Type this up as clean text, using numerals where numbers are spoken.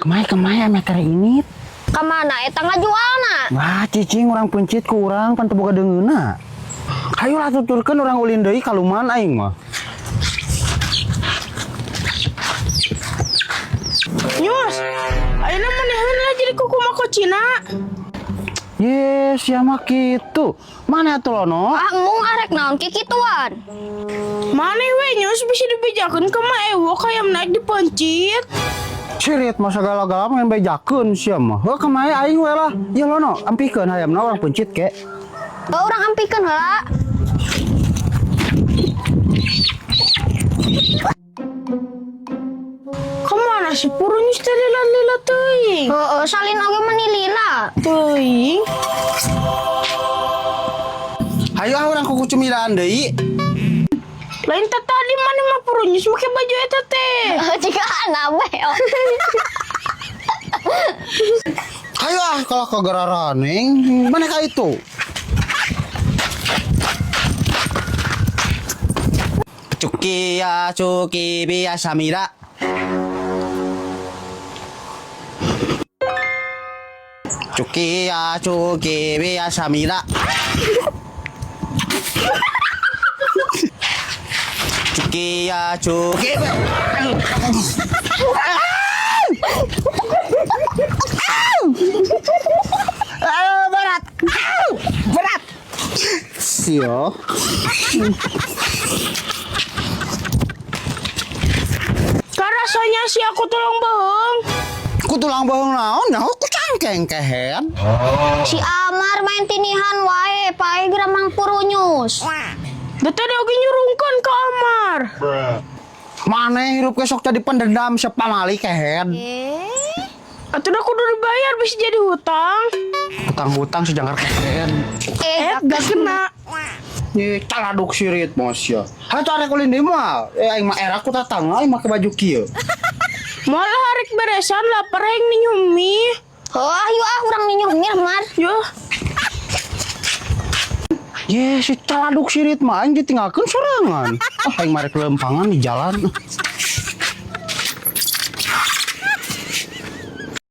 Kemai kemai ame kare ini. Kamana eta ngajualna? Wah, cicing urang peuncit ku urang pan teu boga deungeunna. Hayu lah tuturkeun urang ulin deui kaluman aing mah. Nyus, ayeuna maneh heula jadi kuku mah kocina. Ye, sia mah kitu. Mana atuh Lono? Ah, embung arek naon kikituan. Maneh we Nyus bisa dibejakeun ka Mak Ewok hayam naik dipencit. Cirit mah sagala-gala main bejakeun sia mah. Heuh kemai aing we lah. Ya Lono, ampikeun hayamna urang peuncit ke. Oh, urang ampikeun heula. Kamana si Purunyus teh lila-lila teuing? Heeh, salin oge meni lila. Teuing. Hayu ah urang kuku cemilan deui. Lain teh tadi maneh mah Purunyus make baju eta teh. Jika anak we. Hayu ah kalau kegeraraneng, mana ka itu? Cuki ya cuki biasa mira. Cuki ya cuki biasa mira. Cuki ya cuki. Ah, berat. Berat. Sio. Karasanya si aku tulang bohong. Ku tulang bohong naon nyaho ku cangkeng kehen. Si Amar main tinihan wae, pae geura Mang Purunyus. Da tadi oge nyurungkeun ka Amar. Maneh hirup ke sok jadi pendendam sepamali kehen. Atuh da kudu dibayar bisa jadi hutang. Hutang-hutang si jangkar kehen. Eh, Gak kena. Ye caladuk sirit mos ya. Hayu arek ulin deui moal. Eh aing mah era ku tatangga aing make baju kieu. Malah arek beresan lapar hayang ninyu mie. Oh, ayo ah urang ninyu mie Mar. Yo, Ye si caladuk sirit mah aing ditinggalkeun sorangan. Ah aing marek lempangan di jalan.